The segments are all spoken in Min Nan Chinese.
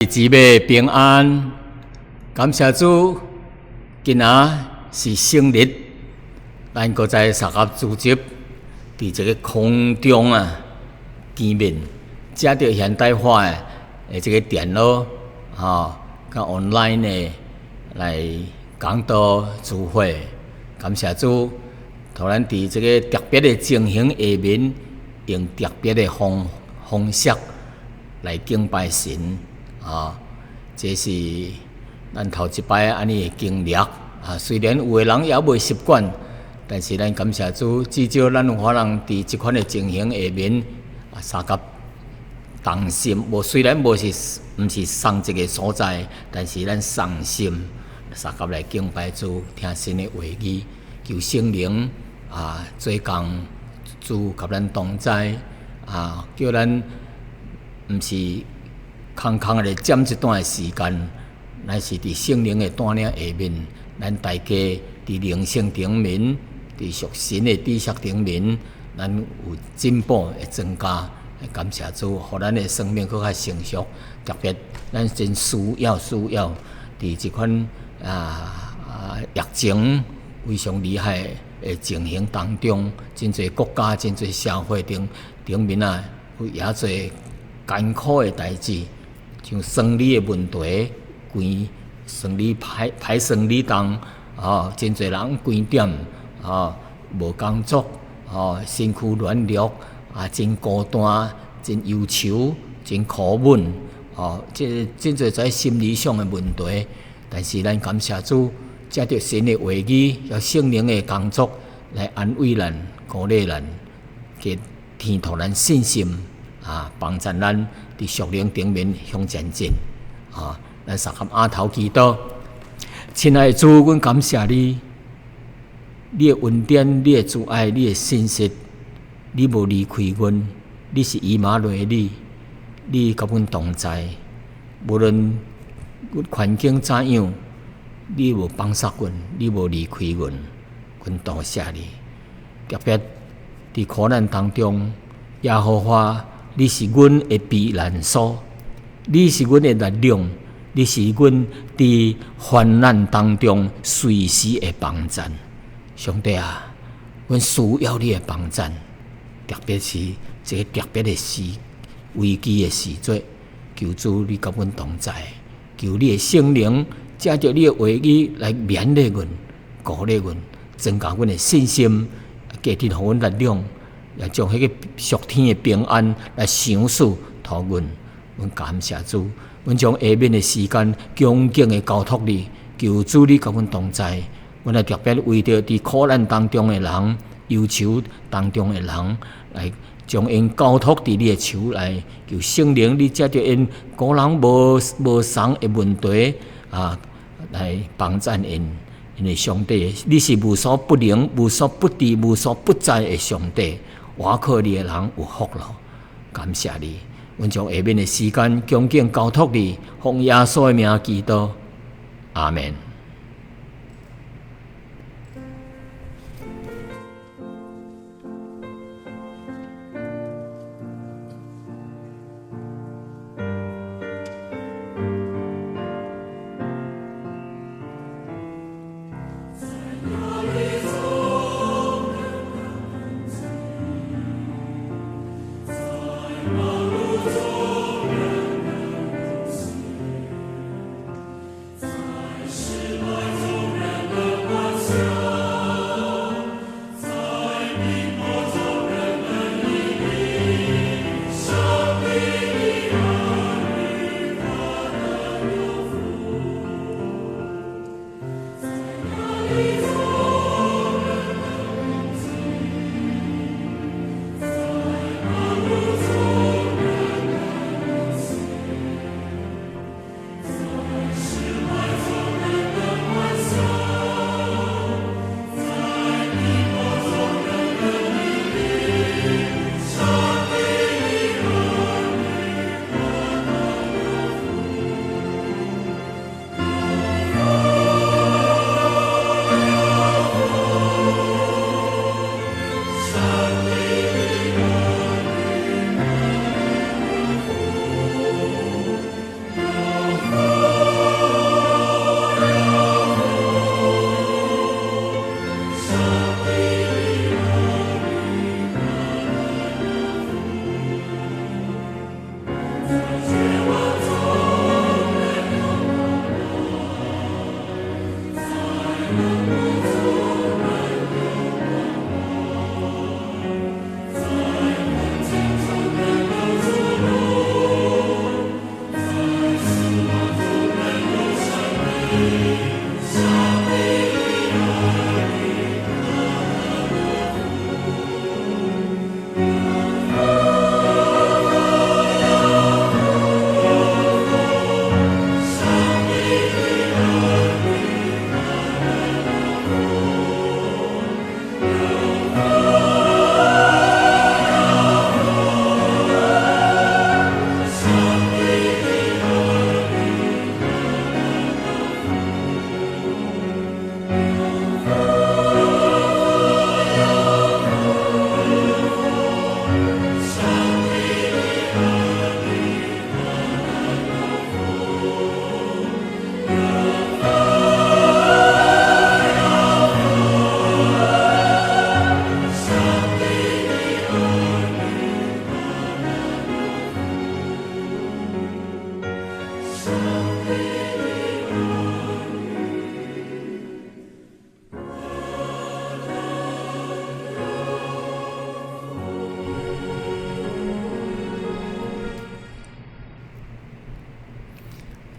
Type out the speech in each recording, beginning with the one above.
姊妹平安，感謝主，今仔是聖日，咱閣再相合聚集，佇這個空中啊見面，藉著現代化的這個電腦，吼，佮 online 的來講道聚會，感謝主，予咱佇這個特別的情形下面，用特別的方式來敬拜神。啊，這是咱頭一擺按呢的經歷啊。雖然有的人猶未習慣，但是咱感謝主，至少咱有可能佇這款的情形下面啊，相佮同心。無雖然無是毋是仝一个所在，但是咱同心相佮來敬拜主，聽神的話語，求聖靈啊做工，主佮咱同在啊，叫咱毋是空空來佔這段的時間，乃是佇聖靈的帶領下面，咱大家佇靈性頂面，佇屬神的知識頂面，咱有進步會增加。感謝主，予咱的生命閣較成熟。特別咱真需要佇這款疫情非常厲害的情形當中，真濟國家、真濟社會頂頂面啊，有也濟艱苦的代誌。像生理的問題，規生理歹歹生理動，吼，真濟人關店，吼，無工作，吼，身軀軟弱，啊，真孤單，真憂愁，真苦悶，吼，這真濟在心理上的問題。但是咱感謝主，藉著神的話語，佮聖靈的工作來安慰咱、鼓勵咱，給添予咱信心。啊，幫助咱佇屬靈頂面向前進。啊，咱相佮阿頭祈禱，親愛的主，阮感謝你，你的恩典、你的慈愛、你的信實，你無離開阮，你是以馬內利，你佮阮同在，無論環境怎樣，你無放捨阮，你無離開阮，阮多謝你。特別佇苦難當中，耶和華，你是阮的避難所，你是阮的力量，你是阮佇患難當中隨時的幫贊。上帝啊，阮需要你的幫贊，特別是這个特別的時危機的時陣，求主你佮阮同在，求你的聖靈藉著你的話語來勉勵阮、鼓勵阮，增加阮的信心，繼續予阮力量。也將彼个屬天的平安來賞賜予阮，阮感謝主。阮將下面的時間恭敬的交託你，求主你佮阮同在。阮來特別為著佇苦難當中的人、憂愁當中的人，來將𪜶交託佇你的手內，求聖靈你藉著𪜶個人無無仝的問題啊，來幫贊𪜶。因為上帝，你是無所不能、無所不知、無所不在的上帝。倚靠你的人有福囉，感謝你。阮將下面的時間恭敬交託你，奉耶穌的名祈禱，阿門。在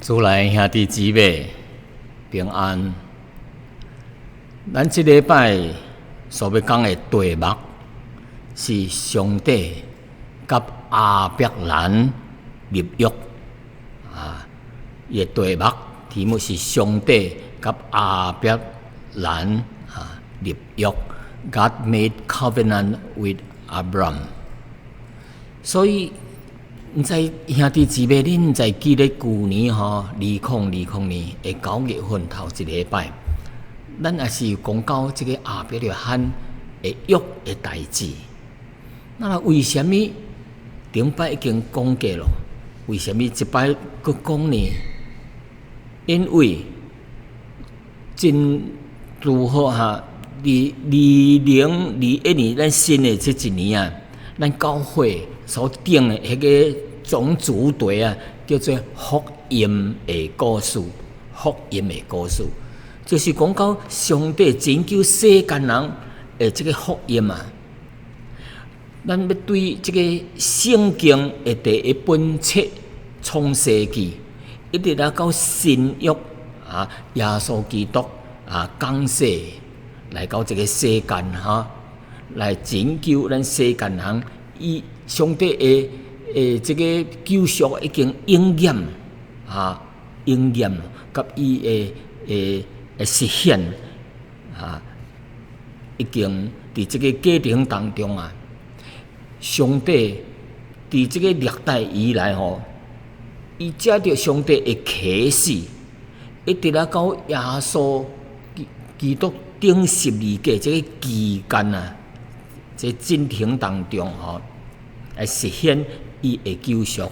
主內兄弟姊妹平安。咱這禮拜所欲講的題目是上帝佮亞伯蘭立約啊，伊的題目題目是上帝佮亞伯蘭啊立約，God made covenant with Abram。所以毋知兄弟姊妹，恁毋知記得舊年吼，2020年的9月份頭一禮拜，咱也是講到這個亞伯拉罕的約的代誌。那為啥物頂擺已經講過咯？為啥物這擺閣講呢？因為真拄好哈，2021年咱新的這一年啊，咱教會所定的彼個總主題啊，叫做福音的故事。福音的故事，就是講到上帝拯救世間人的這個福音啊。咱欲對這個聖經的第一本冊創世記，一直來到新約啊，耶穌基督啊降世來到這個世間哈，來拯救咱世間人。伊上帝的這個救贖已經應驗啊，應驗佮伊的實現啊，已經佇這個過程當中啊，上帝佇這個歷代以來吼，伊藉著上帝的啟示，一直來到耶穌基督釘十字架這個期間啊，這進程當中吼，來實現伊的救贖。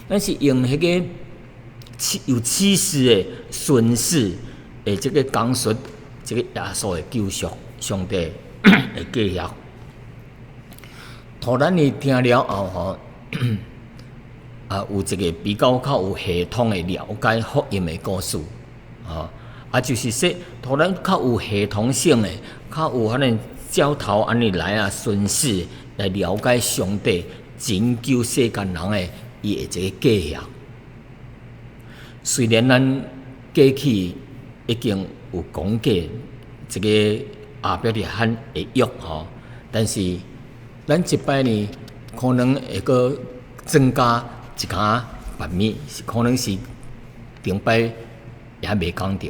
咱是用彼個有啟示的順序的這個講述，這個耶穌的救贖，上帝的計劃。予咱呢聽了後吼，啊有一個比較較有系統的了解福音的故事，啊，就是說，予咱較有系統性的，較有可能照頭按呢來啊順序來了解上帝拯救世間人的伊的這個計劃。雖然咱過去已經有講過這個亞伯拉罕的約吼，但是咱這擺呢，可能會閣增加一寡別物，可能是頂擺也未講著。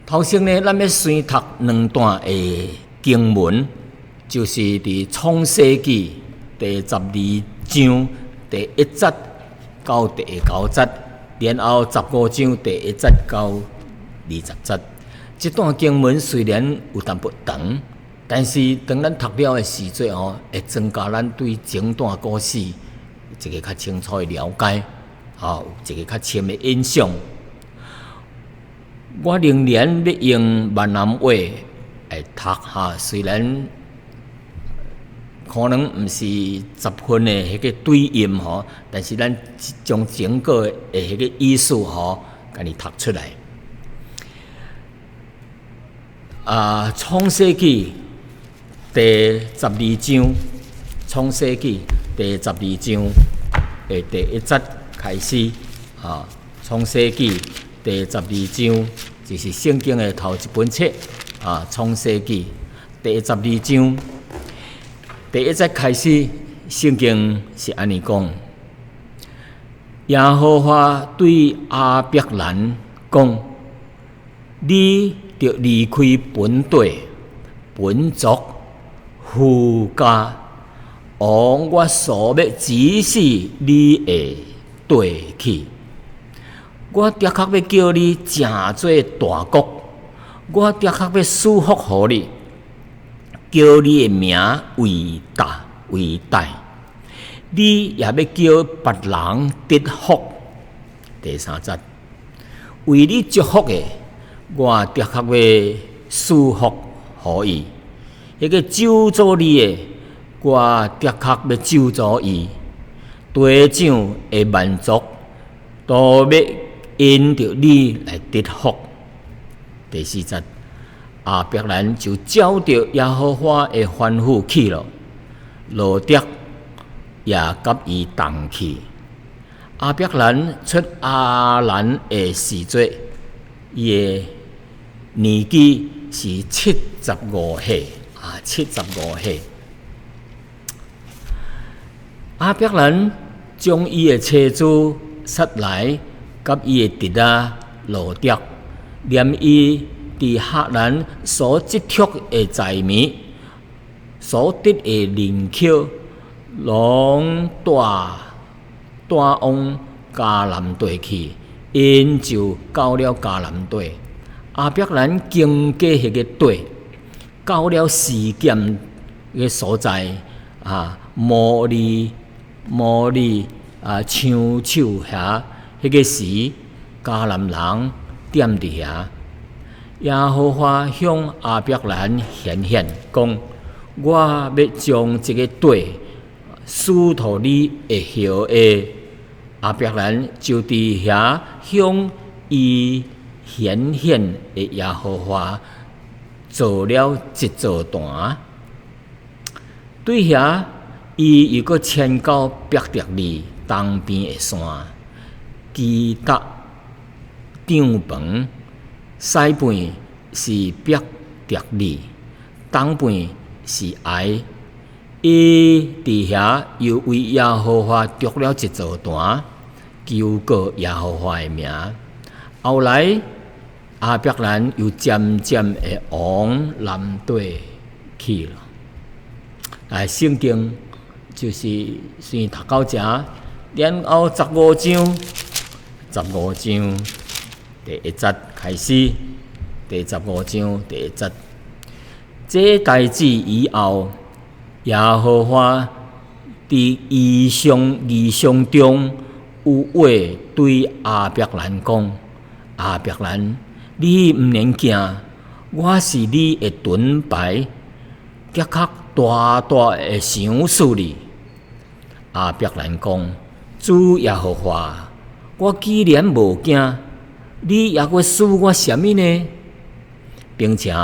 頭先呢，咱欲先讀兩段的經文，就是佇創世記第十二章第一節到第九節，然後15章第一節到20節。這段經文雖然有淡薄長，但是當咱讀了的時陣吼，會增加咱對整段故事一個較清楚的了解，吼，一個較深的印象。我仍然欲用閩南話來讀哈，雖然可能毋是十分的彼個對音吼，但是咱將整個的彼個意思吼，共你讀出來。啊，創世記第十二章，創世記第十二章的第一節開始啊，創世記第十二章就是聖經的頭一本冊啊，創世記第十二章第一節開始，聖經是按呢講：耶和華對亞伯蘭講，你著離開本地、本族、父家，往我所欲指示你的地去。我的確欲叫你成做大國，我的確欲賜福予你，叫你的名為大為大，你也欲叫別人得福。第三節，為你祝福的，我的確欲賜福予伊；彼個咒詛你的，我的確欲咒詛伊。地上的萬族，都欲因著你來得福。第四節，亞伯蘭就照著耶和華的吩咐去了，羅得也佮伊同去。亞伯蘭出哈蘭的時節，伊的年紀是七十五歲啊，七十五歲。亞伯蘭將伊的妻子撒萊佮伊的侄仔羅得，連伊佇哈蘭所積蓄的財物、所得的認可，攏帶帶往迦南地去，𪜶就到了迦南地。亞伯蘭經過彼个地，到了示劍的所在啊，摩利摩利啊，橡樹遐，彼个時，迦南人踮佇遐。耶和華向亞伯蘭顯現，講：我欲將這个地賜予你的後裔。亞伯蘭就佇遐向伊顯現的耶和華做了一座壇。對遐，伊又閣遷到伯特利東邊的山，基搭帳棚，西邊是伯特利，東邊是愛。伊佇遐又為耶和華築了一座壇，求告耶和華的名。後來，亞伯蘭又漸漸的往南地去了。來，聖經就是先讀到遮，然後十五章，十五章第一節開始，第十五章第一節。這代誌以後，耶和華佇異象異象中有話對亞伯蘭講：亞伯蘭，你毋免驚，我是你的盾牌，的確大大會賞賜你。亞伯蘭講：主耶和華，我既然無驚，你猶閣賜我啥物呢？並且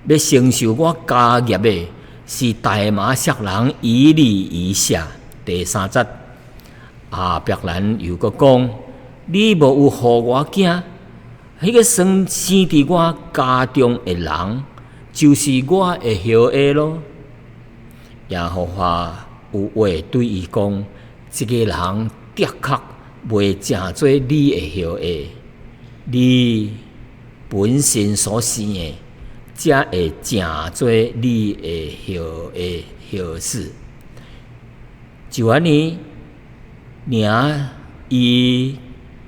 欲承受我家業的是大馬色人以利以謝。第三節，亞伯蘭又閣講：你無有予我驚，彼個生生佇我家中的人，就是我的後裔囉。耶和華有話對伊講：這个人的確袂成做你的後裔，你本身所生的，才會成做你的後裔後嗣。就按呢，領伊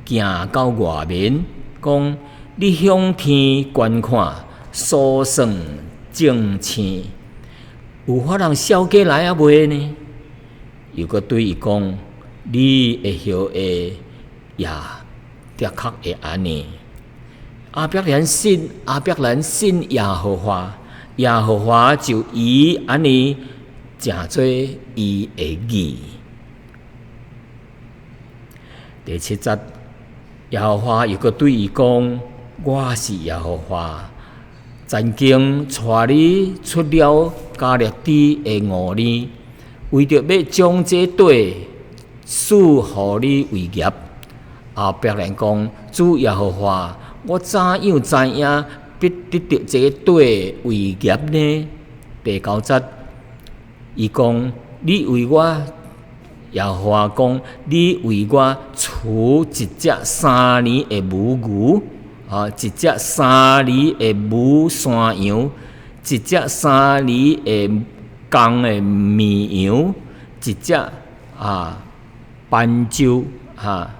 行到外面，講：你向天觀看，數算眾星，有法通數過來抑未呢？又閣對伊講：你的後裔也的確會按呢。亞伯蘭信，亞伯蘭信耶和華，耶和華就以按呢成做伊的義。第七節，耶和華又閣對伊講：我是耶和華，曾經帶你出了迦勒底的吾珥，為著欲將這地賜予你為業。亞伯蘭講：主耶和華，我怎樣知影必得著這地為業呢？第九節，伊講：你為我，耶和華講：你為我取一隻三年的母牛，啊，一隻三年的母山羊，一隻三年的公的綿羊，一隻啊斑鳩，哈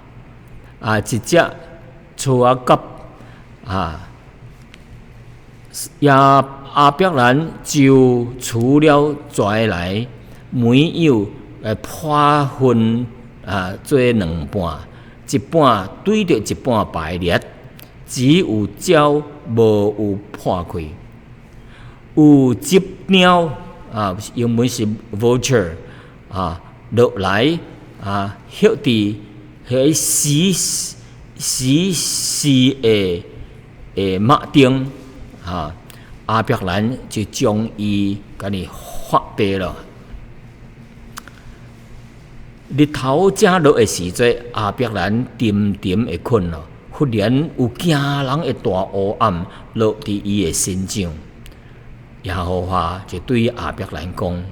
啊，一隻雛仔鴿。啊，亞亞伯蘭就取了柴來，每樣來破分啊，做兩半，一半對著一半排列，只有鳥無有破開。有鷙鳥啊，英文是 vulture 啊，落來啊，歇佇彼死死屍的肉頂，哈，亞伯蘭就將伊共伊發白了。日頭正落的時陣，亞伯蘭沉沉的睏咯，忽然有驚人的大烏暗落佇伊的身上。耶和華就對亞伯蘭講：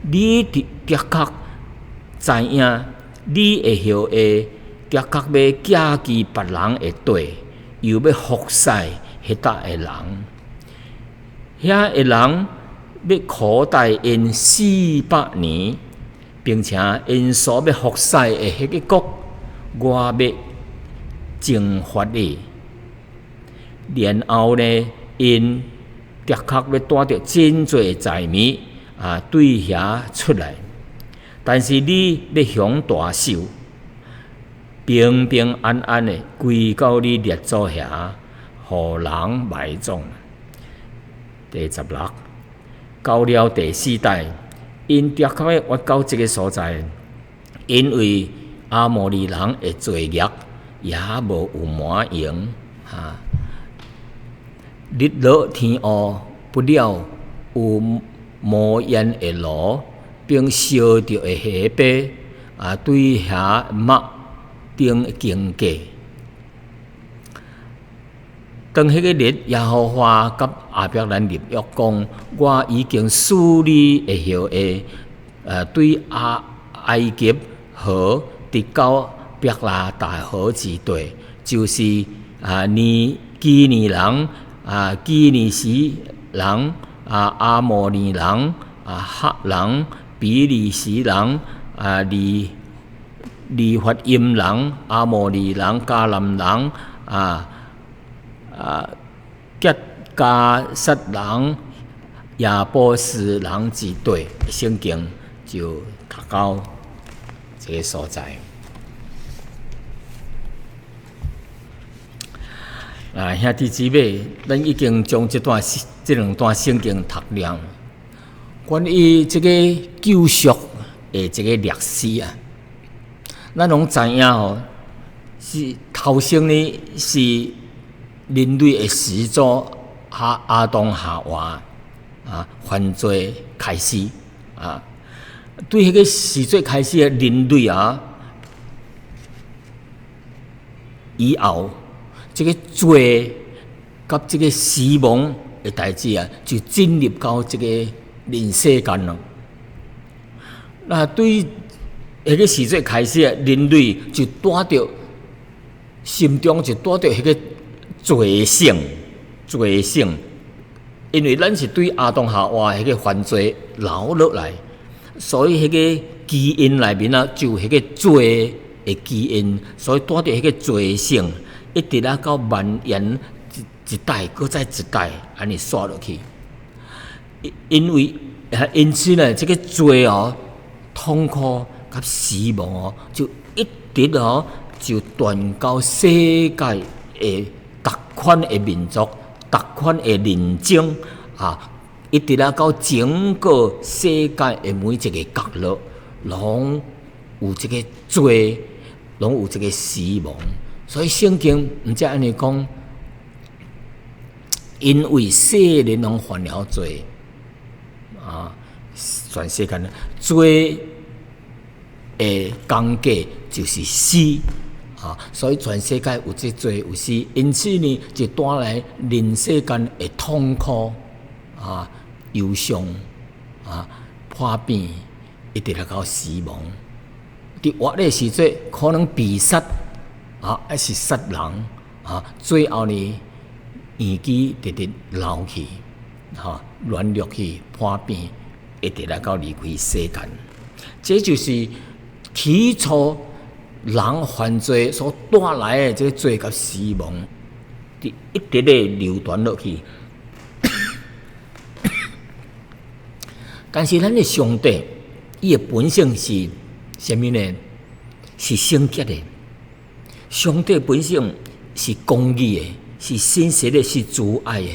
你的確知影，你的後裔的確欲寄居別人的地，又欲服侍彼搭的人。遐的人欲苦待𪜶400年，並且𪜶所欲服侍的彼个國，我欲懲罰伊。然後呢，𪜶的確欲帶著真濟財物啊，對遐出來。但是你欲享大壽，平平安安的歸到你列祖遐，予人埋葬。第16，到了第四代，𪜶的確欲越到這个所在，因為亞摩利人的罪孽也無有滿盈，哈。日落天烏，不料有冒煙的爐，並燒著的火把，啊，對遐肉頂經過。當彼个日，耶和華佮亞伯蘭立約講：我已經使你的後裔，對阿埃及河直到伯拉大河之地，就是啊，尼基尼人、啊基尼斯人、啊亞摩利人、啊赫人、比利時人、啊利利法因人、亞摩利人、迦南人、吉迦實人、耶布斯人之地。聖經就讀到這个所在。啊，兄弟姊妹，咱已經將這兩段聖經讀了。關於這个救贖的這个歷史啊，咱攏知影吼，是頭先呢是人類的始祖哈亞當夏娃啊犯罪開始啊，對彼个時陣開始的人類啊，以後這个罪佮這个死亡的代誌啊，就進入到這个人世間咯。那對彼个時陣開始啊，人類就帶著心中就帶著彼个罪性，罪性，因為咱是對亞當夏娃彼个犯罪留落來，所以彼个基因內面啊，就有彼个罪的基因，所以帶著彼个罪性，一直啊到蔓延一代，閣再一代，按呢紲落去。因為因此呢，這个罪哦，痛苦佮死亡哦，就一直哦，就傳到世界的逐款的民族、逐款的人種啊，一直啊到整個世界的每一个角落，攏有這个罪，攏有這个死亡。所以聖經毋才按呢講，因為世人攏犯了罪啊，全世間罪的工價就是死啊，所以全世界有這罪有死，因此呢就帶來人世間的痛苦啊、憂傷啊、破病，一直來到死亡。佇活的時陣可能被殺啊，抑是殺人啊，最後呢，年紀直直老去，哈，軟弱去，破病，一直來到離開世間。這就是起初人犯罪所帶來的這个罪佮死亡，佇一直咧流傳落去。但是咱的上帝，伊的本性是啥物呢？是聖潔的。上帝本性是公義的，是信實的，是慈愛的。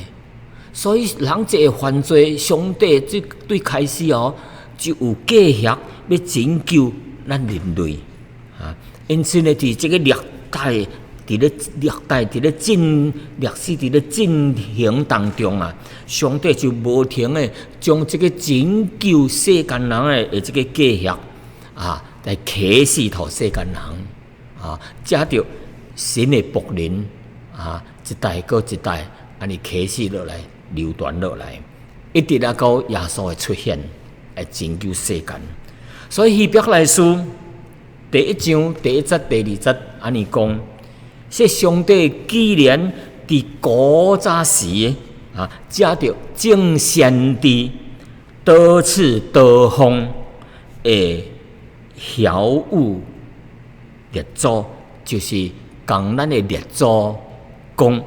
所以人這个犯罪，上帝這對開始哦，就有計劃欲拯救咱人類啊！因此呢，佇這个歷代，佇咧歷代，佇咧進歷史，佇咧進行當中啊，上帝就無停的將這个拯救世間人的這个計劃啊，來啟示予世間人啊，藉著神的僕人啊，一代閣一代，按呢啟示落來，流傳落來，一直啊到耶穌的出現，來拯救世間。所以希伯來書第一章第一節、第二節按呢講，說上帝既然佇古早時啊，藉著眾先知多次多方的曉諭列祖，就是共咱的列祖講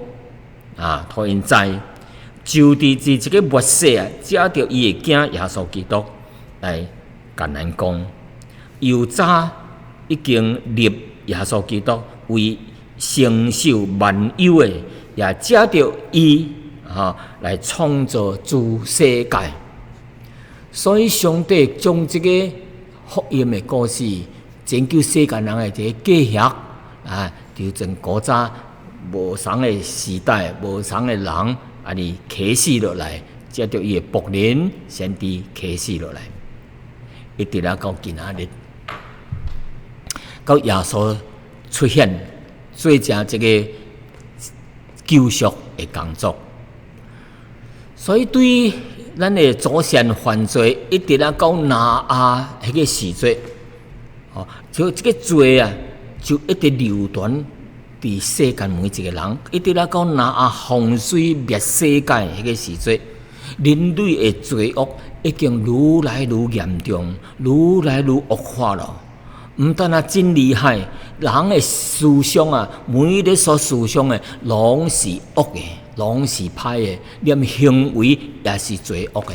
啊，予𪜶知，就佇佇這个末世啊，藉著伊的囝耶穌基督來共咱講，又早已經立耶穌基督為承受萬有的，也藉著伊啊來創造諸世界。所以上帝將這个福音的故事，拯救世間人的這个計劃啊，就從古早無仝的時代、無仝的人，按呢啟示落來，藉著伊的僕人先知啟示落來，一直啊到今仔日，到耶穌出現，做成這个救贖的工作。所以對咱的祖先犯罪，一直啊到挪亞彼个時節，哦，就這个罪啊，就一直流傳佇世間每一个人，一直啊到挪亞洪水滅世界彼个時節，人類的罪惡已經愈來愈嚴重，愈來愈惡化了。毋但啊真厲害，人的思想啊，每日所思想的，攏是惡的，攏是歹的，連行為也是罪惡的。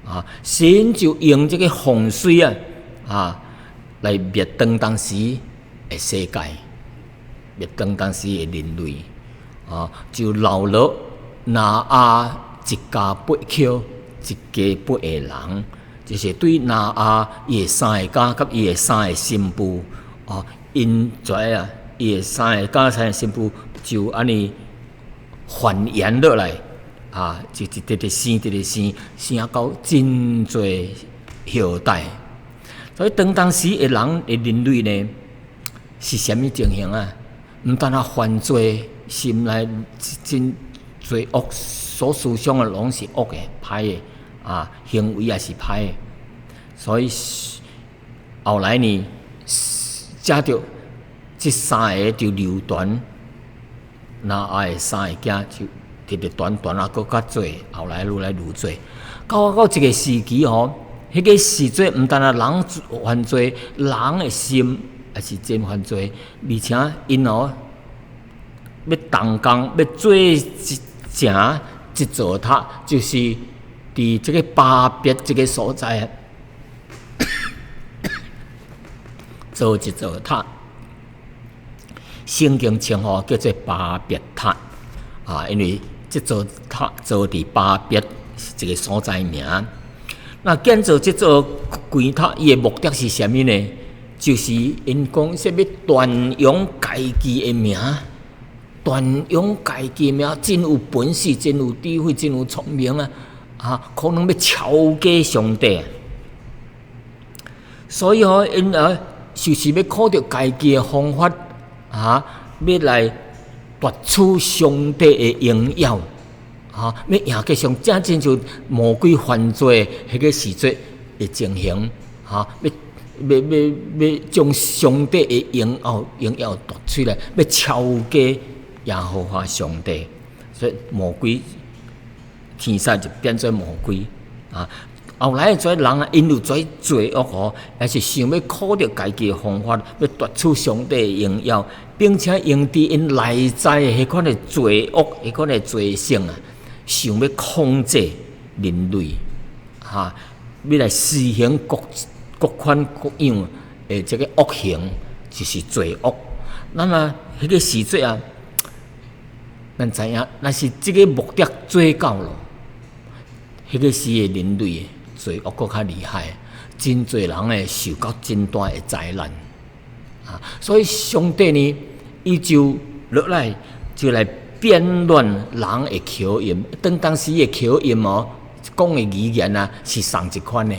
啊，神就用這个洪水啊，啊，來滅當當時的世界，滅當當時的人類，啊，就留落挪亞一家八口，一家八個人。就是對挪亞伊的三个囝佮伊的三个新婦，哦，𪜶跩啊，伊的三个囝三个新婦就按呢繁衍落來，啊，就一直直生，直直生，生到真濟後代。所以當當時的人的人類呢，是啥物情形啊？毋但啊犯罪，心內真罪惡，所思想的攏是惡的、歹的。啊，行為也是歹的，所以後來呢，藉著這三个就流傳，挪亞的三个囝就直直傳傳啊，閣較濟，後來愈來愈濟，到到一个時期吼，彼个時陣毋但啊人犯罪，人的心也是真犯罪，而且𪜶哦欲動工欲做一成一座塔，就是佇這个巴別這个所在啊，造一座塔，聖經稱呼叫做巴別塔啊，因為這座塔造佇巴別是一个所在名。那建造這座懸塔，伊的目的是啥物呢？就是𪜶講說欲傳揚家己的名，傳揚家己的名，真有本事，真有智慧，真有聰明啊！啊，可能欲超過上帝，所以吼，𪜶啊，就是欲靠著家己的方法，啊，欲來奪取上帝的榮耀，啊，欲贏過上，正親像魔鬼犯罪彼个時陣的情形，啊，欲欲欲欲將上帝的榮耀榮耀奪取來，欲超過耶和華上帝，所以魔鬼。天使就變做魔鬼啊！後來這人啊，因為這罪惡吼，也是想欲靠著家己的方法，欲奪取上帝的榮耀，並且用佇𪜶內在的彼款的罪惡、彼款的罪性啊，想欲控制人類，哈，欲來施行各各款各樣的這个惡行，就是罪惡。咱啊，彼个時陣啊，咱知影，若是這个目的做到了。彼个時的人類罪惡閣較厲害，真濟人會受到真大的災難。啊，所以上帝呢，伊就落來就來變亂人的口音。當當時的口音哦，講的語言啊是仝一款的。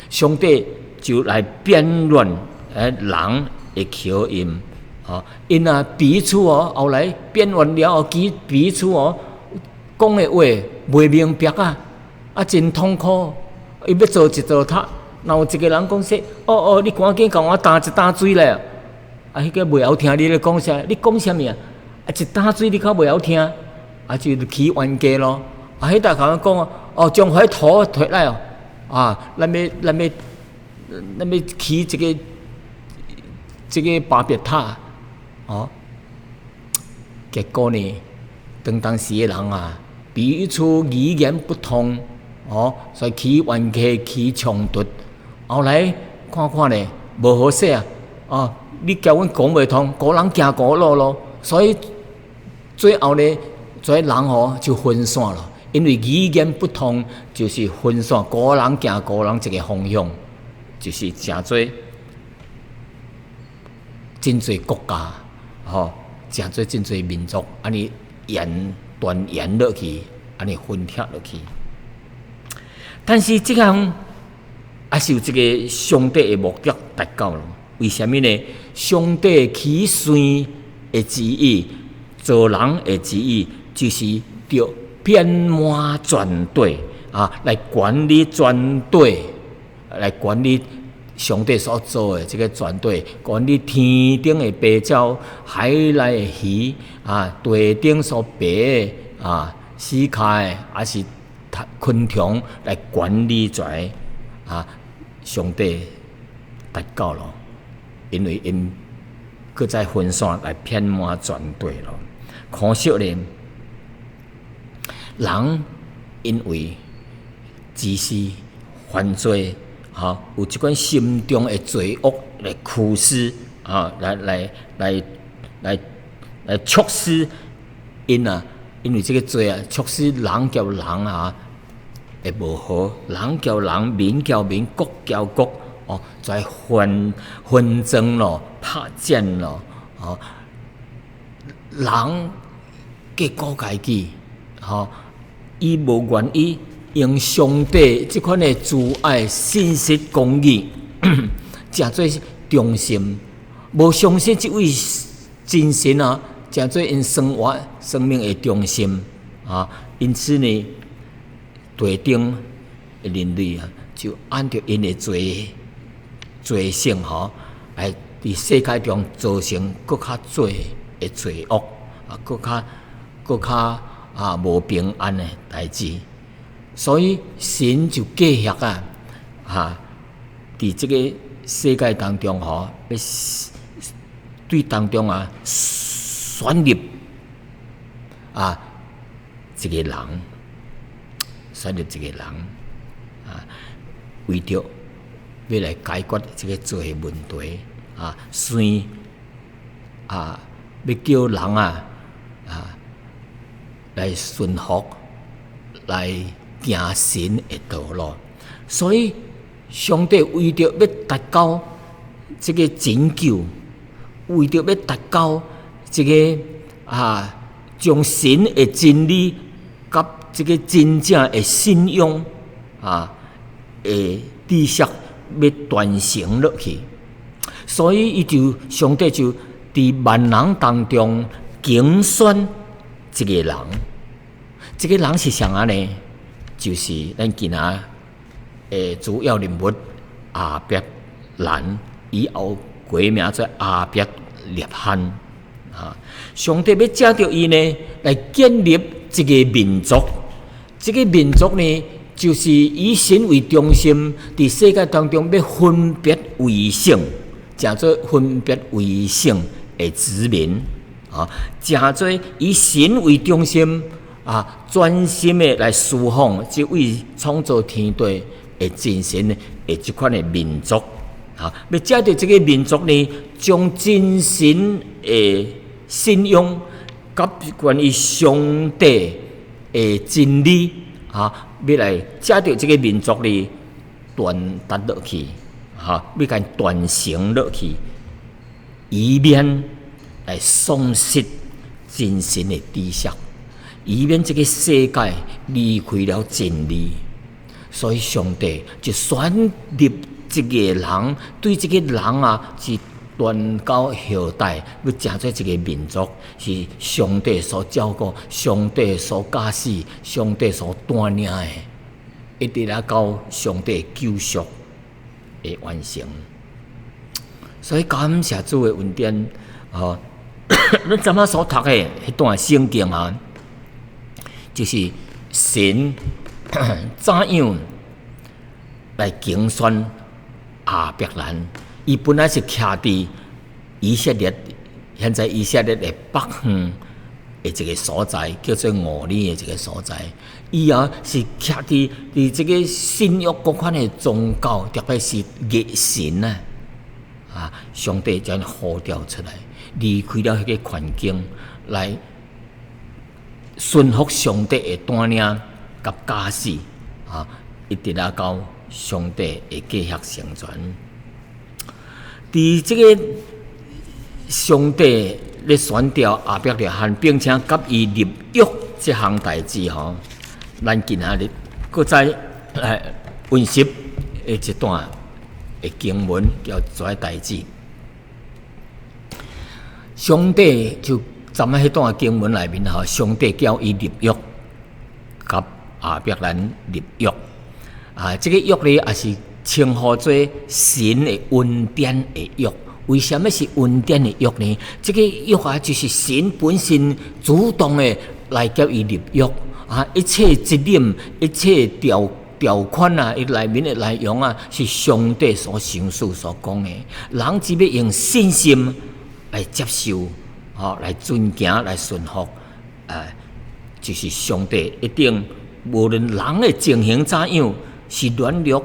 上帝就來變亂人的口音，哦，𪜶啊彼此哦，後來變完了後，彼彼此哦講的話袂明白啊，啊真痛苦。伊欲造一座塔，若有一个人講說：哦哦，你趕緊共我擔一擔水來。啊，彼個袂曉聽你咧講啥，你講啥物啊？啊，一擔水你較袂曉聽，啊就起冤家咯。啊，彼搭共我講哦，將塊土提來哦，啊，咱欲起這個巴別塔，哦，結果呢，當當時的人啊，彼此語言不通，哦，所以起冤家，起衝突。後來看看咧，無好勢啊，哦，你共阮講袂通，孤人行孤路咯，所以最後呢，這人吼就分散了，因為語言不通，就是分散，孤人行孤人一個方向，就是成做真濟國家，吼，成做真濟民族，按呢延斷延落去，按呢分拆落去。但是這項也是有一個上帝的目的達到了。為啥物呢？上帝起先的旨意，造人的旨意，就是著遍滿全地啊，來管理全地，來管理上帝所造的這個全地，管理天頂的飛鳥、海內的魚啊，地頂所爬的啊、四跤的，抑是昆蟲來管理全啊，上帝達到了，因為𪜶閣再分散來遍滿全地咯。可惜咧，人因為自私犯罪，吼，有這款心中的罪惡來驅使，啊，來促使𪜶啊，因為這個罪啊，促使人佮人啊會無和，人佮人，民佮民，國佮國，哦，在紛紛爭咯，拍戰咯，哦，人結果家己，吼，伊無願意用上帝這款的慈愛、信實、公義，成做中心，無相信這位真神啊，成做𪜶生活生命的中心啊。因此呢，地頂的人類啊，就按著𪜶的罪罪性吼，來佇世界中造成閣較濟的罪惡啊，閣較啊無平安的代誌。所以神就計劃啊，哈，佇這個世界當中吼，欲對當中啊選立啊一個人，選立一個人啊，為著欲來解決這個罪的問題啊，神啊，欲叫人啊啊來順服，來行神的道路。所以上帝為著欲達到這個拯救，為著欲達到這個啊，將神的真理佮這個真正的信仰啊的知識欲傳承落去，所以伊就上帝就佇萬人當中揀選一個人，這個人是啥人呢？就是咱今仔的主要人物亞伯蘭，以後改名做亞伯拉罕啊。上帝欲藉著伊呢，來建立一個民族。這個民族呢，就是以神為中心，佇世界當中欲分別為聖，成做分別為聖的子民啊，成做以神為中心啊，專心的來事奉這位創造天地的真神的這款的民族啊，欲藉著這個民族呢，將真神的信仰佮關於上帝的真理啊，欲來藉著這個民族呢傳達落去，哈，欲共傳承落去。以免來喪失真神的知識，以免這个世界離開了真理。所以上帝就選立一个人，對這个人啊是傳到後代，欲成做一个民族，是上帝所照顧、上帝所教示、上帝所帶領的，一直來到上帝救贖的完成。所以感謝主的恩典，吼！咱昨仔所讀的彼段聖經啊，就是神怎樣來揀選亞伯蘭。伊本來是徛佇以色列，現在以色列的北方的一个所在，叫做吾珥的一个所在。伊啊是徛佇這个新約各款的宗教，特別是熱神啊，啊，上帝將呼召出來，離開了彼个環境，來順服上帝的帶領佮教示，啊，一直來到上帝的計劃成全。佇這个上帝咧選召亞伯拉罕，並且佮伊立約這項代誌吼，咱今仔日閣再來溫習的一段的經文，叫做代誌。上帝就昨仔彼段經文內面吼，上帝叫伊立約，佮亞伯蘭立約。啊，這个約呢，也是稱呼做神的恩典的約。為啥物是恩典的約呢？這个約啊，就是神本身主動的來佮伊立約啊，一切責任、一切條款啊，伊內面的內容啊，是上帝所賞賜所講的。人只欲用信心來接受，吼，來遵行、來順服，啊，就是上帝一定無論人的情形怎樣，是軟弱，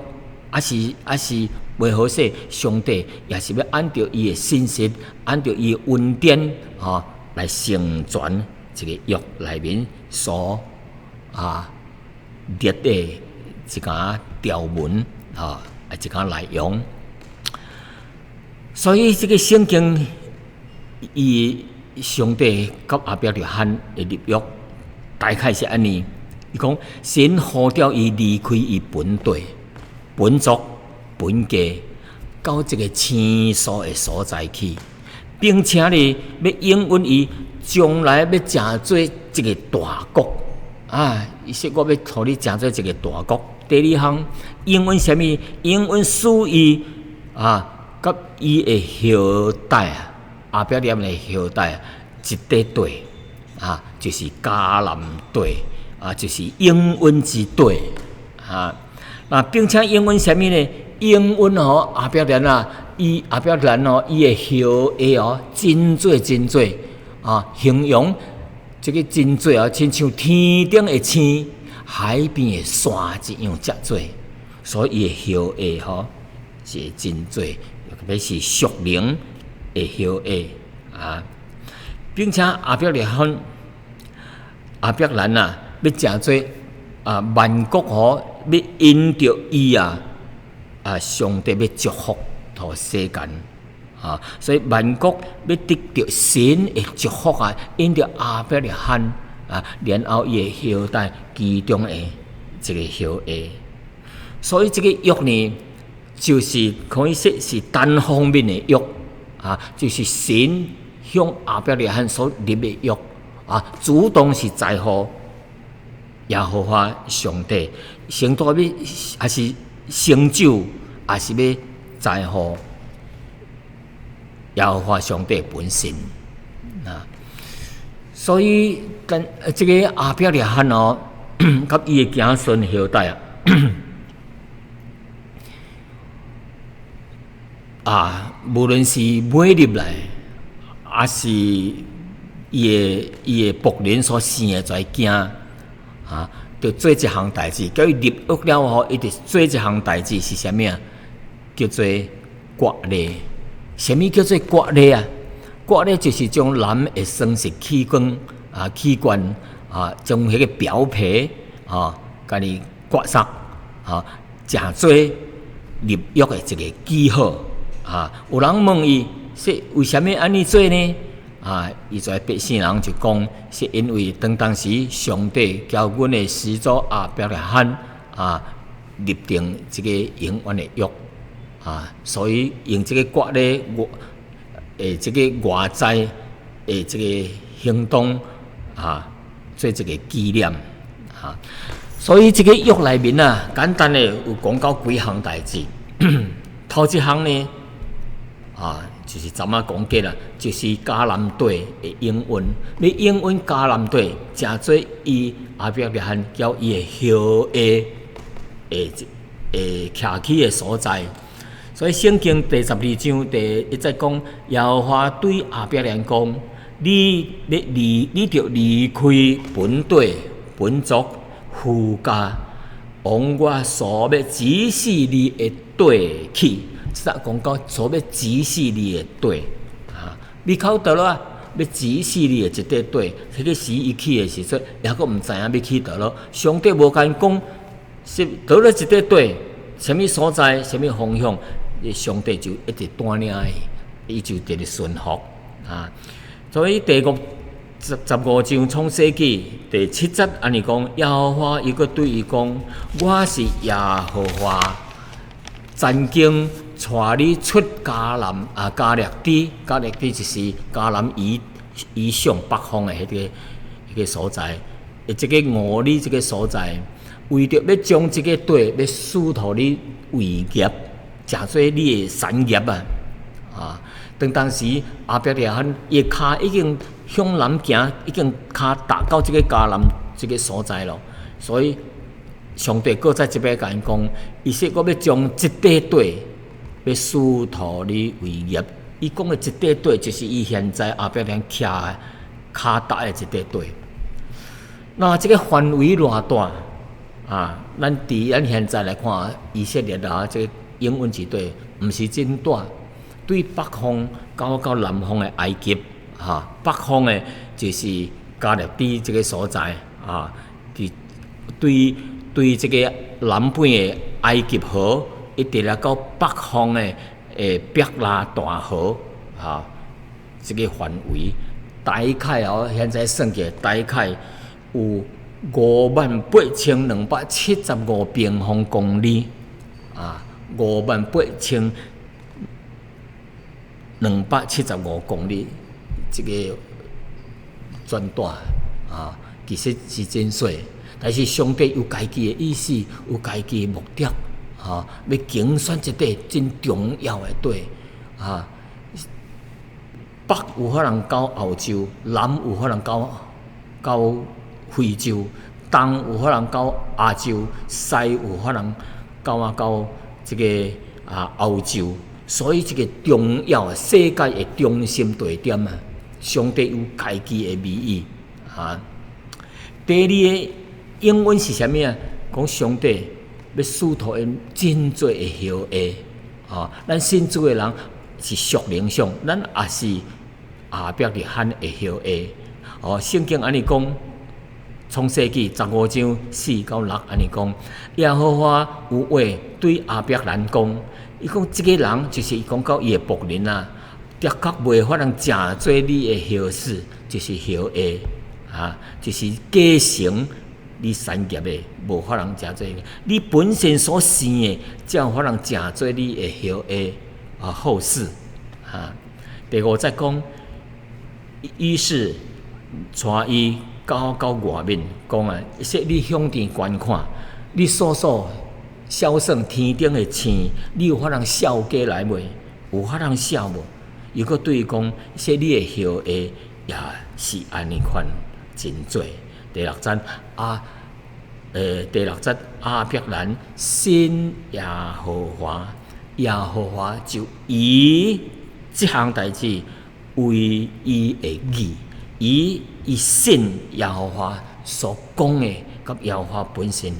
抑是袂好勢，上帝也是欲按著伊的信實，按著伊的恩典，吼，來成全這个約內面所列的一個條文，吼，一個內容。所以這个聖經，伊上帝佮亞伯拉罕的立約，大概是按呢。伊講神呼召伊離開伊本地、本族、本家，到一个星宿的所在去，並且呢，欲應允伊將來欲成做一个大國啊！伊說我欲予你成做一个大國。第二項應允啥物？應允賜伊啊，佮伊的後代啊，亞伯拉罕的後代一塊地啊，就是迦南地啊，就是應允之地啊。那並且應允啥物呢？應允吼亞伯蘭啊，伊亞伯蘭哦，伊的後裔哦，真濟真濟啊，形容這个真濟啊，親像天頂的星、海邊的沙一樣遮濟，所以伊的後裔吼是真濟，特別是屬靈的後裔啊，並且亞伯拉罕、亞伯蘭啊，欲成做啊萬國吼，欲因著伊啊啊，上帝欲祝福予世間啊，所以萬國欲得著神的祝福啊，因著亞伯拉罕啊，然後伊的後代其中的一个後裔，所以這个約呢，就是可以說是單方面的約啊，就是神向亞伯拉罕所立的約啊，主動是在乎耶和華上帝，成都欲抑是成就，抑是欲在乎耶和華上帝本身啊。所以，跟這个亞伯拉罕哦，佮伊的子孫後代啊，啊，無論是買入來，抑是伊的僕人所生的跩囝啊，就做一項代誌，叫伊立約了後，伊就做一項代誌是啥物啊？叫做割禮。啥物叫做割禮啊？割禮就是將男的生殖器官啊，器官啊，將彼个表皮啊，共伊割捒啊，成做立約的一个記號啊。有人問伊，說為啥物按呢做呢？啊，伊在百姓人就講，是因為當時上帝交阮的始祖亞伯拉罕啊，立定這個永遠的約啊，所以用這個割禮外的這個外在的這個行動啊，做一個紀念啊。所以這個約內面啊，簡單的有講到幾項代誌。頭一項呢，啊，就是昨仔講過啦，就是迦南地的應允，欲應允迦南地，成做伊亞伯拉罕佮伊的後裔的徛起的所在。所以聖經第12章第1節講，耶和華對亞伯蘭講：你欲離，你著離開本地本族父家，往我所欲指示你的地去。這講到所欲指示你的地，啊，你考倒落啊？欲指示你的一塊地，彼個時伊去的時陣，猶閣毋知影欲去佗落。上帝無共伊講，是佗落一塊地，啥物所在，啥物方向，上帝就一直帶領伊，伊就佇咧順服啊。所以第五十十五章創世記第7節按呢講，耶和華又閣對伊講：我是耶和華，曾經帶你出迦南啊，迦勒底，迦勒底就是迦南以上北方的彼個所在，這個吾珥這個所在，為著欲將這個地欲賜予你為業，成做你的產業啊！啊，當時亞伯拉罕伊的跤已經向南行，已經跤踏到這個迦南這個所在咯，所以上帝閣再一擺共伊講，伊說我欲將這塊地欲賜予你為業。伊講的這塊地，就是伊現在亞伯拉罕徛跤踏的這塊地。那這個範圍偌大啊？咱佇咱現在來看，以色列啊，這個應允之地，毋是真大。對北方到南方的埃及，哈，北方的就是迦勒底這個所在啊，佇對這個南邊的埃及河，一直來到北方的伯拉大河，哈，這個範圍大概哦，現在算起來大概有58,275平方公里，啊，58,275公里，這個全大啊，其實是真細，但是上帝有家己的意思，有家己的目的，啊，欲揀選一塊真重要的地，啊，北有可能到歐洲，南有可能到非洲，東有可能到亞洲，西有可能到這個歐洲。所以這個重要的世界的中心地點啊，上帝有家己的美意啊。第二个應允是啥物啊？講上帝欲賜予𪜶真濟的後裔啊！咱信主的人是屬靈上，咱也是亞伯拉罕的後裔。哦，聖經按呢講，創世記15章4到6按呢講，耶和華有話對亞伯蘭講。伊講這個人就是伊講到伊的僕人啊，的確袂法通成做你的後嗣，就是後裔啊，就是繼承你產業的，無法通成做。你本身所生的，才有法通成做你的後裔啊後嗣啊。第5節講，於是帶伊到外面講啊，說你向天觀看，你數數數算天頂的星，你有法通數過來袂？有法通數無？又閣對伊講，說你的後裔也是按呢款真濟。第六節啊，第六節亞伯蘭信耶和華，耶和華就以這項代誌為伊的義，以信耶和華所講的，佮耶和華本身。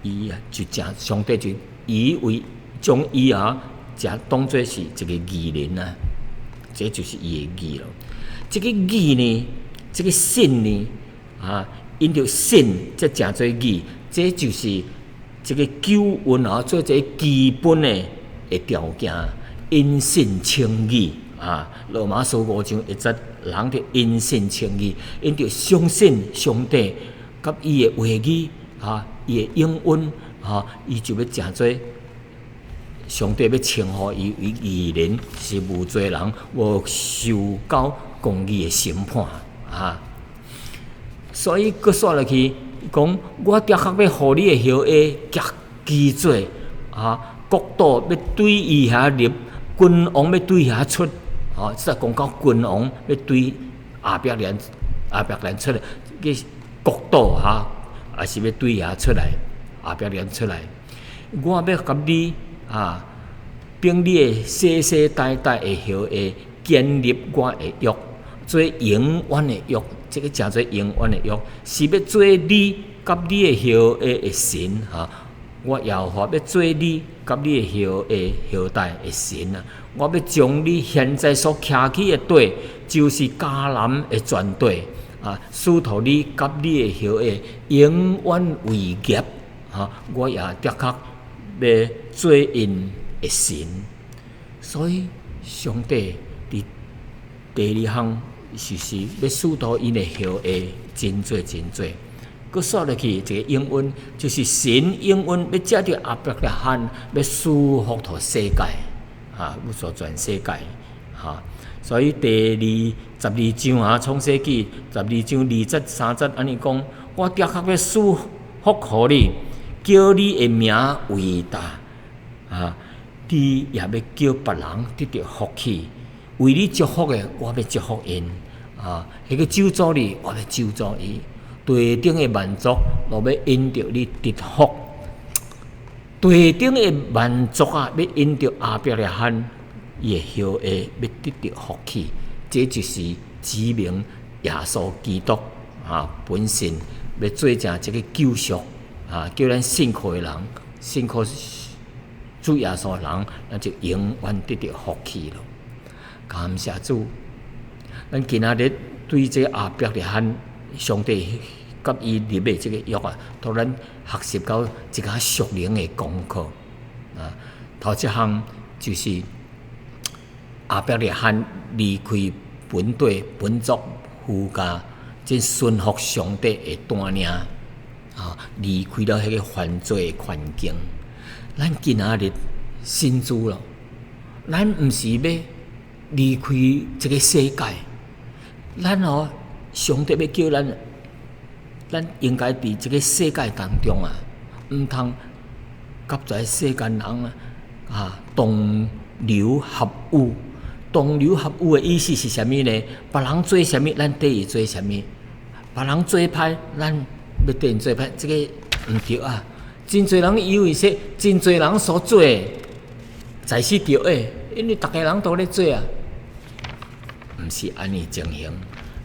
伊啊，就誠上帝就以為將伊啊，誠當做是一個義人啊，這就是伊的義咯。這個義呢，這個信呢，啊，因著信才成做義，這就是這個救恩啊，做一個基本的條件，因信稱義啊，羅馬書五章一節，人著因信稱義，𪜶著相信上帝佮伊的話語，啊，伊的應允，啊，伊就欲成做上帝欲稱呼伊為義人，是無罪人，無受到公義的審判，啊。所以閣煞落去講，我的確欲予你的後裔極其濟，啊，國度欲對伊遐立，君王欲對遐出，吼，這講到君王欲對亞伯蘭出來，這國度哈，也是欲對遐出來，亞伯蘭出來。我欲佮你啊，並你的世世代代的後裔建立我的約，做永遠的約。這個誠做永遠的約，是欲做你佮你的後裔的神哈。我耶和華欲做你佮你的後裔後代的神啊！我欲將你現在所徛起的地，就是迦南的全地啊，賜予你佮你的後裔永遠為業哈。我也的確欲做𪜶的神。所以上帝佇第二項就是欲賜予𪜶的後裔真濟真濟。閣煞落去一個應允，就是神應允欲藉著亞伯拉罕，欲賜福予世界，啊，欲賜全世界，哈。所以第二十二章啊，創世記十二章二節三節按呢講，我的確欲賜福予你，叫你的名為大，啊，你也欲叫別人得著福氣，為你祝福的，我欲祝福𪜶，啊，彼個咒詛你，我欲咒詛伊。地頂的萬族，攏欲因著你得福。地頂的萬族啊，欲因著亞伯拉罕伊的後裔，欲得著福氣。這就是指明耶穌基督啊本身欲做成這個救贖啊，叫咱信靠的人，信靠主耶穌的人，咱就永遠得著福氣囉。感謝主，咱今仔日對這個亞伯拉罕上帝佮伊立的這個約啊，予咱學習到一個屬靈的功課啊。頭一項就是亞伯拉罕離開本地本族夫家，真順服上帝的帶領啊，離開了彼個犯罪的環境。咱今仔日信主囉，咱毋是欲離開這個世界，咱哦，上帝欲叫咱，咱應該佇這個世界當中啊，毋通佮這世間人啊，啊同流合污。同流合污的意思是啥物呢？別人做啥物，咱綴伊做啥物；別人做歹，咱欲綴𪜶做歹，這個毋對啊！真濟人以為說，真濟人所做的才是對的，因為逐家人都咧做啊，毋是按呢情形。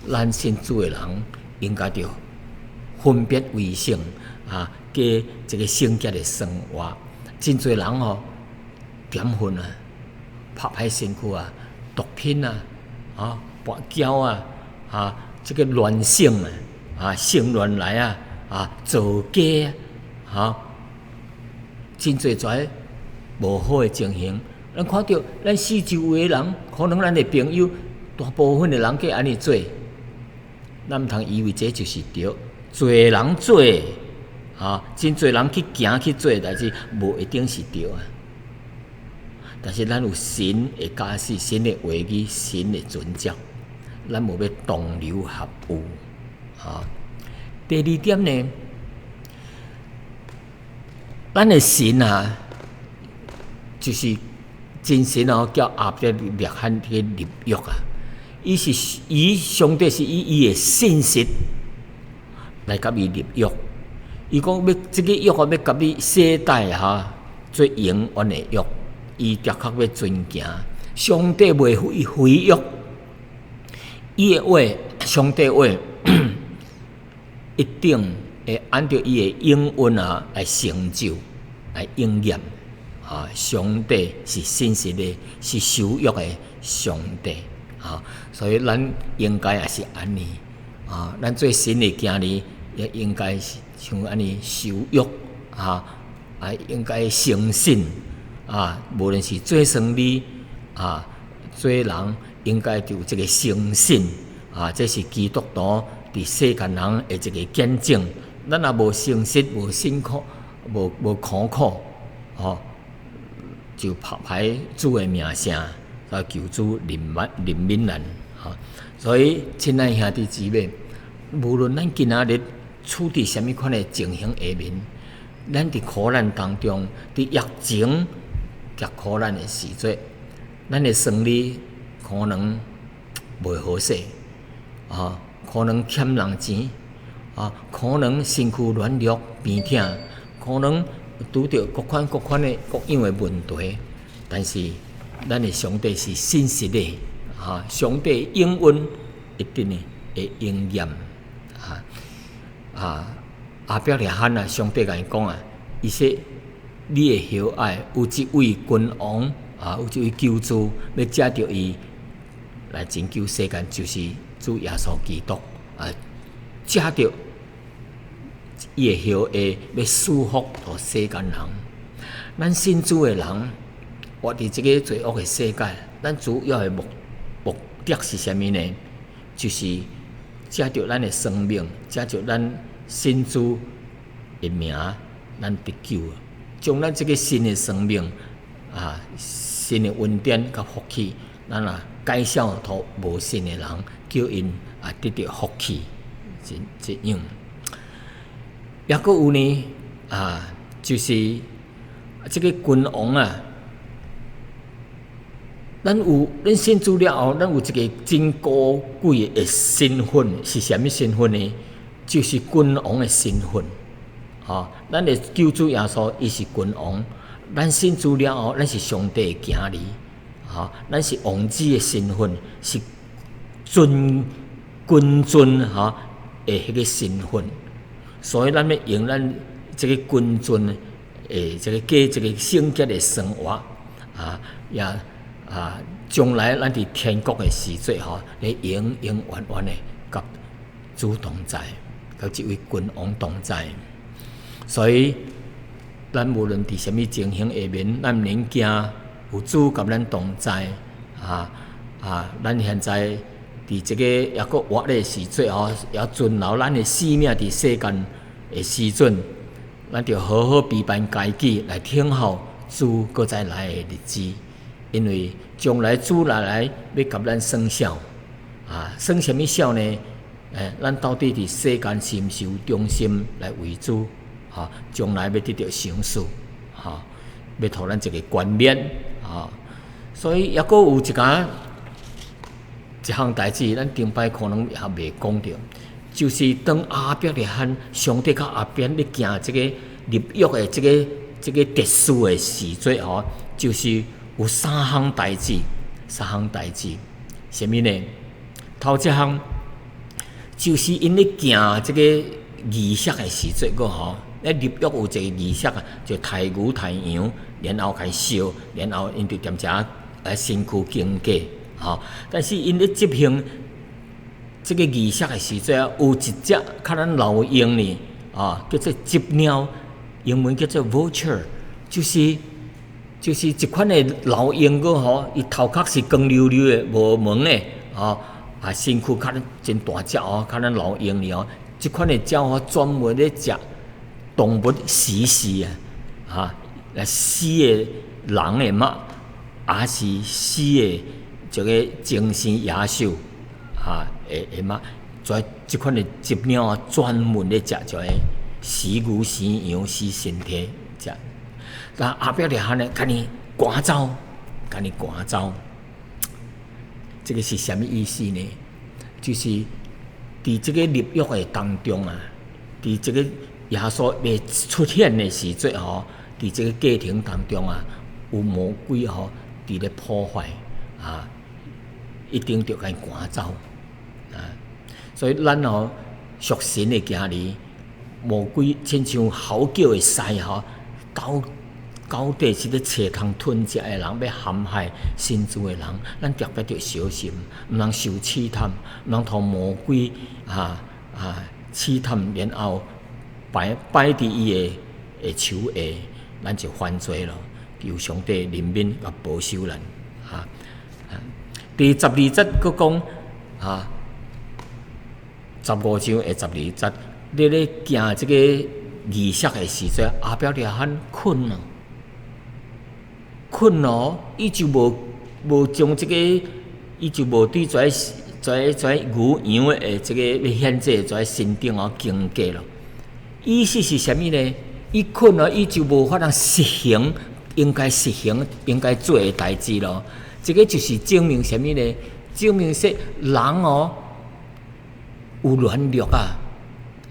咱信主的人應該著分別為聖啊，過一個聖潔的生活。真濟人吼，點煙啊，拍歹身軀啊，毒品啊，啊，跋筊啊，啊，這個亂性啊，啊，性亂來啊，啊，造假啊，啊，真濟遮無好的情形。咱看著咱四周圍的人，可能咱的朋友，大部分的人計按呢做，咱毋通以為這就是對。濟人做，啊，真濟人去行去做代誌，無一定是對啊。但是咱有神的教示、神的話語、神的準則，咱無欲同流合污。啊，第二點呢，咱的神啊，就是真神哦，叫亞伯拉罕去立約啊。伊是以上帝是以伊的信實來佮伊立約。伊講欲這個約啊，欲佮你世代哈做永遠的約。伊的確欲遵行，上帝袂毀約，伊的話，上帝話一定會按著伊的應允啊來成就，來應驗。啊，上帝是信實的，是守約的上帝。啊，所以咱應該也是按呢。啊，咱做神的囝兒，也應該是像按呢守約啊，啊，應該誠信。啊，無論是做生理啊，做人應該就有這個誠信啊，這是基督徒佇世間人的一個見證。咱若無誠實、無辛苦、無苦苦，吼，就拍歹主的名聲，啊，求主憐憫憐憫咱，吼。所以，親愛兄弟姊妹，無論咱今仔日處佇啥物款的情形下面，咱佇苦難當中，佇疫情佮苦難的時陣，咱的生理可能袂好勢，啊，可能欠人錢，啊，可能身軀軟弱病痛，可能拄著各款各款的各樣的問題，但是咱的上帝是信實的，啊，上帝應允一定會應驗，啊啊，亞伯拉罕啊，上帝共伊講啊，伊說你的後裔有一位君王啊，有一位救主欲藉著伊來拯救世間，就是主耶穌基督啊，藉著伊的後裔欲賜福予世間人。咱信主的人活佇這個罪惡的世界，咱主要的目的是啥物呢？就是藉著咱的生命，藉著咱信主的名，咱得救。將咱這個新的生命啊，新的恩典佮福氣，咱啊介紹予無信的人，叫𪜶也得著福氣，這這樣。抑閣有呢，啊，就是這個君王啊，咱有咱信主了後，咱有一個真高貴的身份，是啥物身份呢？就是君王的身份。吼，咱的救主耶穌伊是君王，咱信主了後，咱是上帝的囝兒，吼，咱是王子的身份，是尊君尊吼的彼個身份。所以咱欲用咱這個君尊的這個過這個聖潔的生活，啊，也啊，將來咱佇天國的時陣吼，會永永遠遠的佮主同在，佮這位君王同在。所以，咱無論佇啥物情形下面，咱毋免驚，有主佮咱同在，啊啊！咱現在佇這個抑閣活的時陣吼，也存留咱的性命佇世間的時陣，咱著好好備辦家己來等候主閣再來的日子。因為將來主若來欲共咱算數，啊，算啥物數呢？咱到底佇世間是毋是有忠心來為主？吼，將來欲得著賞賜，吼，欲予咱一個冠冕，吼。所以抑閣有一個一項代誌，咱頂擺可能也未講著，就是當亞伯拉罕上帝佮亞伯咧行這個立約的這個秩序的時陣，吼，就是有三項代誌，三項代誌，啥物呢？頭一項就是𪜶咧行這個儀式的時陣，閣吼。咧立約有一個儀式啊，就刣牛刣羊，然後共燒，然後𪜶就踮遮來身軀經過，吼。但是𪜶咧執行這個儀式的時陣，有一隻較咱老鷹呢，啊，叫做鷙鳥，英文叫做 vulture，就是一款的老鷹閣吼，伊頭殼是光溜溜的，無毛的，吼，啊，身軀較真大隻哦，較咱老鷹呢哦，這款的鳥吼專門咧食動物死屍啊，哈，來死的人的肉，抑是死的這個精生野獸，哈的肉，專這款的鷙鳥啊，專門咧食這個死牛、死羊、死身體食。那亞伯拉罕呢，共伊趕走，共伊趕走，這個是啥物意思呢？就是佇這個立約的當中啊，佇這個耶穌未出現的時陣吼，佇這個過程當中啊，有魔鬼吼佇咧破壞啊，一定著共伊趕走啊。所以咱吼屬神的囝兒，魔鬼親像嚎叫的獅吼，到底是咧揣通吞食的人，欲陷害信主的人，咱特別著小心，毋通受試探，毋通予魔鬼啊啊試探，然後擺擺佇伊的手下，咱就犯罪咯。求上帝憐憫佮保守咱，啊啊！第十二節閣講啊，15章的十二節，你咧行這個儀式的時陣，亞伯拉罕睏啊，睏哦，伊就無將這個，伊就無對這這這牛羊的這個欲獻祭這身頂哦經過咯。意思是啥物呢？伊睏哦，伊就無法通實行應該實行、應該做的代誌咯。這個就是證明啥物呢？證明說人哦有軟弱啊！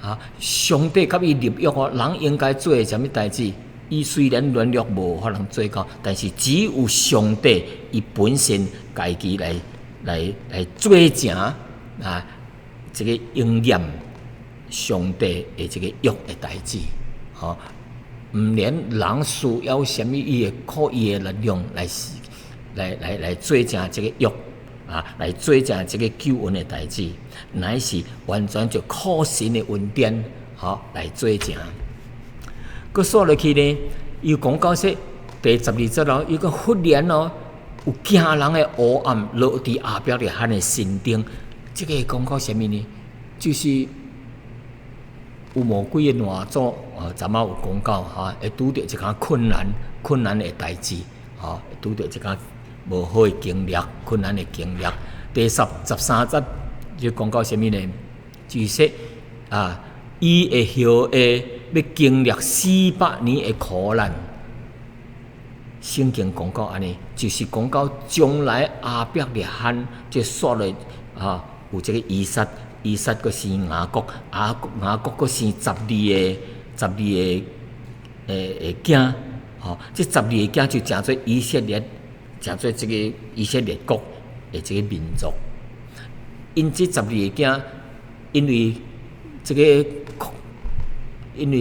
啊，上帝佮伊立約哦，人應該做的啥物代誌？伊雖然軟弱無法通做到，但是只有上帝伊本身家己來來來做成啊，這個應驗上帝的這個約的代誌，吼，毋免人需要啥物，伊會靠伊的力量來來來來做成這個約啊，來做成這個救恩的代誌，乃是完全就靠神的恩典，吼來做成。閣煞落去呢，伊講到說第十二節咯，伊講忽然哦，有驚人的烏暗落佇亞伯拉罕的身頂，這個講到啥物呢？就是有魔鬼的攔阻，啊，昨仔有講到哈，會拄著一寡困難、困難的代誌，吼，會拄著一寡無好的經歷、困難的經歷。第13節就講到啥物呢？就是說啊，伊的後裔欲經歷400年的苦難。聖經講到按呢，就是講到將來亞伯拉罕就煞落啊，有這個以撒，以撒閣生雅各，雅各雅各閣生十二個十二個的囝，吼，這十二個囝就成做以色列，成做這個以色列國的這個民族。𪜶這十二個囝，因為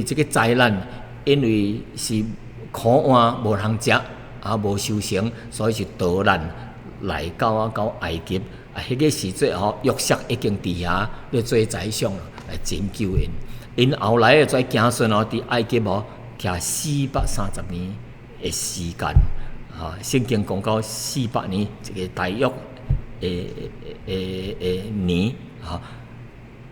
這個災難，因為是苦旱無通食，啊無收成，所以是逃難來到啊到埃及。啊，彼個時陣吼，約瑟已經佇遐咧做宰相啦，來拯救𪜶。𪜶後來的這子孫哦，佇埃及吼，徛430年的時間。啊，聖經講到四百年，一個大約的年，吼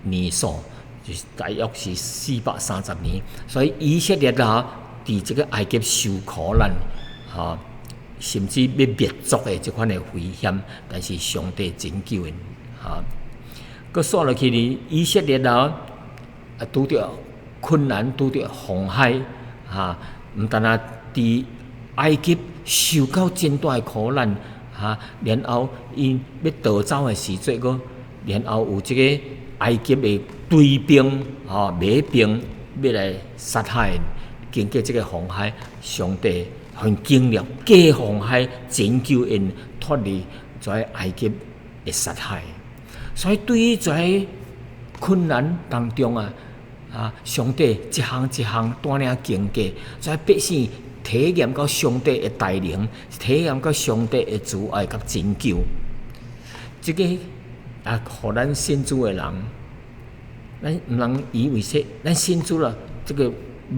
年數，就是大約是四百三十年。所以以色列啊，佇這個埃及受苦難，吼，甚至欲滅族的這款的危險，但是上帝拯救𪜶，哈。閣煞落去呢，以色列啊，啊拄著困難，拄著紅海，哈，毋但若佇埃及受到真大的苦難，哈，然後𪜶欲逃走的時陣，閣然後有這個埃及的追兵，吼，馬兵欲來殺害𪜶，經過這個紅海，上帝予𪜶經歷過紅海，拯救𪜶脫離這埃及的殺害。所以對於這困難當中啊，啊，上帝一項一項帶領經過，這百姓體驗到上帝的大能，體驗到上帝的慈愛佮拯救。這個啊，予咱信主的人，咱毋通以為說咱信主了，這個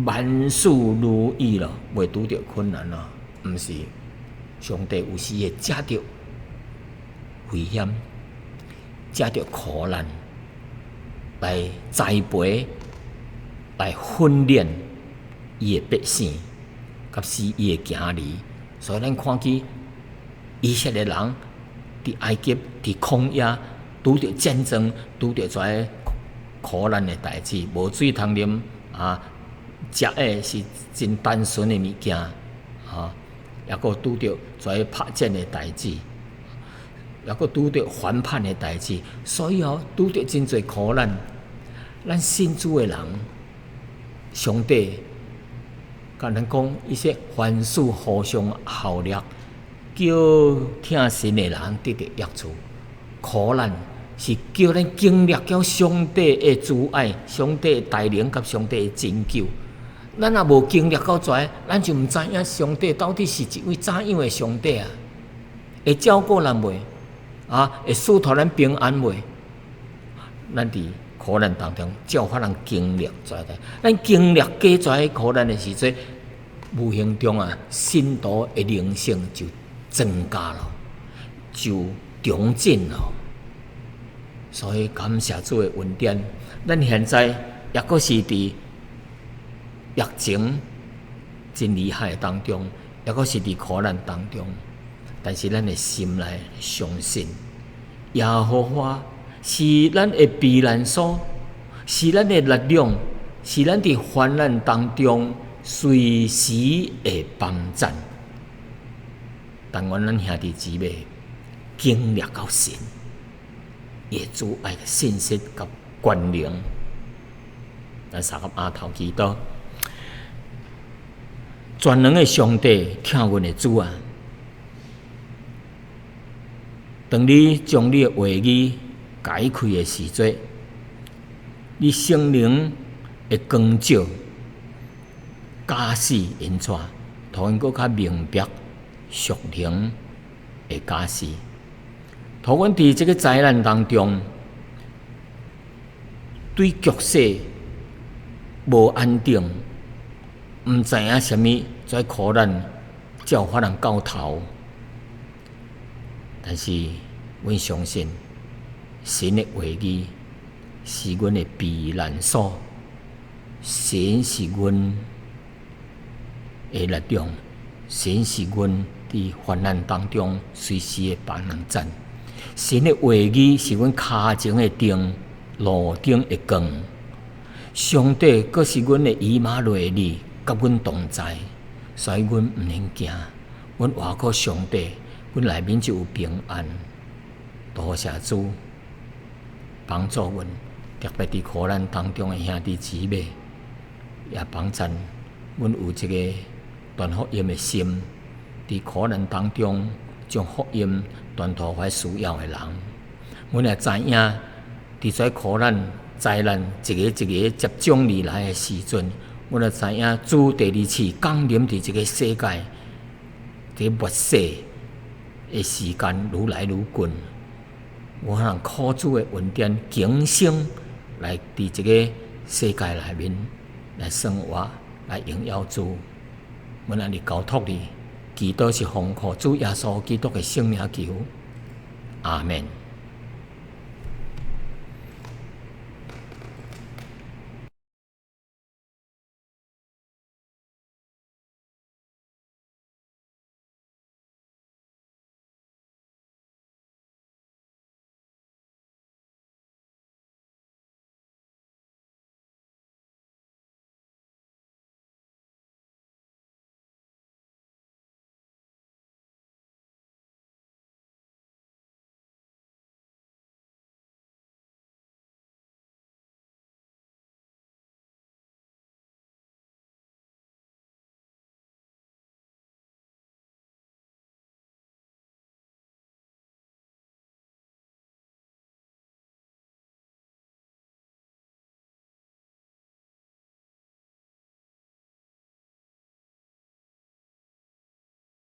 萬事如意了，袂拄著困難咯。毋是，上帝有時會藉著危險，藉著苦難來栽培、來訓練伊的百姓，佮使伊的子兒。所以咱看見以色列人佇埃及、佇曠野拄著戰爭、拄著這个苦難的代誌，無水通啉啊，食的是真單純的物件，啊，抑閣拄著這个拍戰的代誌，抑閣拄著反叛的代誌，所以哦，拄著真濟苦難。咱信主的人，上帝共咱講，伊說凡事互相效力，叫疼神的人得著益處。苦難是叫咱經歷到上帝的慈愛、上帝的大能佮上帝的拯救。咱若無經歷到這个，咱就毋知影上帝到底是一位怎樣的上帝啊？會照顧咱袂？啊，會賜予咱平安袂？咱佇苦難當中，才有法通經歷這个。咱經歷過這個苦難的時陣，無形中啊，信徒的靈性就增加了，就重振哦。所以感謝主的恩典，咱現在抑閣是佇疫情真厲害的當中，抑閣是佇苦難當中，但是咱的心內相信，耶和華是咱的避難所，是咱的力量，是咱佇患難當中隨時的幫贊。但願咱兄弟姊妹經歷到神，伊的慈愛的信實佮權能，咱相佮阿頭祈禱。全能的上帝，疼阮的主啊！當你將你的話語解開的時陣，你聖靈的光照教示引帶，予阮閣較明白屬靈的教示，予阮佇這个災難當中，對局勢無安定，毋知影啥物這苦難才有法通到頭。但是，阮相信神的話語是阮的避難所，神是阮的力量，神是阮佇患難當中隨時的幫贊。神的話語是阮跤前的燈，路頂的光。上帝閣是阮的以馬內利，佮阮同在，所以阮毋免驚。阮倚靠上帝，阮內面就有平安。多謝主幫助阮，特別佇苦難當中的兄弟姊妹，也幫贊阮有一个傳福音的心，佇苦難當中將福音傳予遐需要的人。阮也知影，佇這苦難災難一个一个接踵而來的時陣，阮也知影主第二次降臨佇這个世界，佇末世的時間愈來愈近。有可能靠主的恩典，更生來佇這个世界內面來生活，來榮耀主。阮按呢交託你，祈禱是奉靠主耶穌基督的聖名求，阿們。